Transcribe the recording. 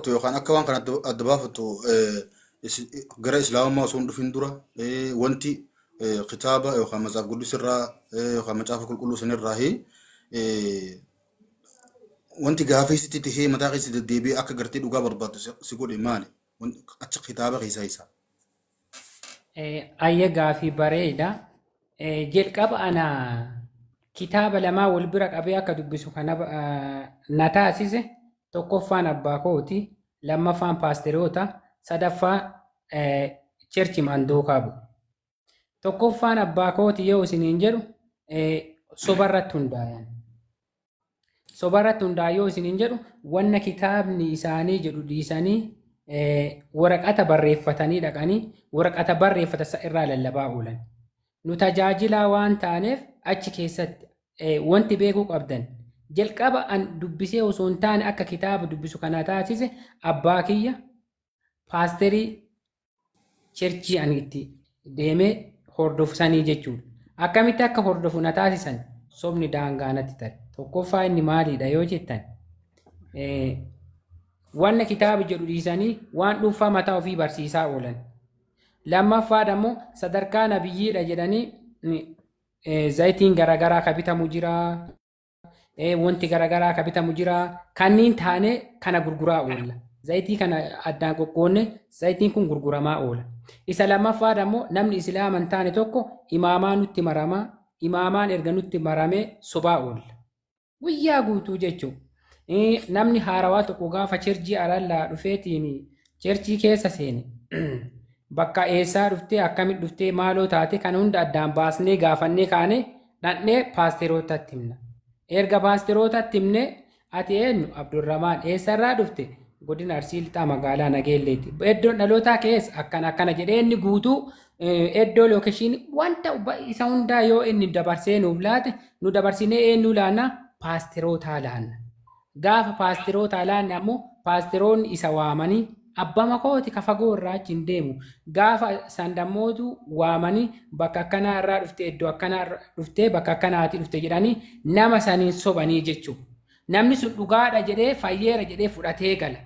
Yookaan akka waan kana adda baafattu gara islaamummaa osoo hin dhufin dura wanti kitaaba yookaan matsaaf quddus irraa yookaan macaafa qulqulluu sanirraa wanti gaafii sitti tahee mataa keessa deddeebi'ee akka gartee dhugaa barbaaddu si godhe maali? Achi kitaaba keessaa isa. Ayya, gaafii bareeda. Jalqaba ana kitaaba lamaa wal bira qabee akka dubbisu kana na taasise tokkoffaan abbaa kooti, lammaffaan paasteroota, sadaffaan church duukaa bu'u. Tokkoffaan abbaa kooti yoo isiniin jedhu sobarratti hundaayan. Sobarratti hundaa'an yoo isiniin jedhu, wanna kitaabni isaanii jedhu dhiisanii waraqata barreeffatanii dhaqanii waraqata barreeffata irraa lallabaa oolan. Nu tajaajilaa waan taaneef achi keessatti wanti beekuu qabdan, jalqaba an dubbisee osoo hin taane akka kitaaba dubbisu kana taasise abbaa kiyya, paasterii church ani itti deemee hordofsanii jechuudha. Akkamitti akka hordofu na taasisan? Sobni daangaa natti tare. Tokkoffaa inni maaliidha yoo jettan, wanna kitaaba jedhu dhiisanii waan dhuunfaa mataa ofii barsiisaa oolan. Lammaffaadha immoo sadarkaa nabiyyiidha jedhanii zayitiin garaagaraa ka bitamu jira. Wanti garaagaraa ka bitamu jira. Kanneen taane kana gurguraa oolla. Zayitii kana addaan qoqqoonne zayitiin kun gurguramaa oola. Isa lammaffaadha immoo namni islaama hin taane tokko imaamaa nutti maramaa. Imaamaan erga nutti maramee sobaa oolla. Guyyaa guutuu jechuudha. Namni haarawaa tokko gaafa church alallaa dhufeetiin church keessa seene, bakka eessaa dhuftee, akkamitti dhuftee, maaloo taate, kana hunda addaan baasnee gaafannee kaanee dhandhee paasterootatti himna. Erga paasterootatti himne, ati eenyu? Abdurramaan. Eessarraa dhufte? Godina Arsii Lixaa, magaalaa Nageelleeti. Iddoon dhalootaa keessa akkana akkana jedhee inni guutuu iddoo location wanta isa hundaa yoo inni dabarsee nuuf laate, nu dabarsinee eenyu laanna? Paasterootaa laanna. Gaafa paasterootaa laanne ammoo paasteroonni isa waamanii, abbama kooti ka fagoo irraa achi hin deemu. Gaafa sandammootu waamanii, bakka akkanaa irraa dhufte, iddoo akkanaa irraa dhuftee, bakka akkanaati dhufte jedhanii nama saniin sobanii jechuudha. Namni sun dhugaadha jedhee, fayyeera jedhee fudhatee gala.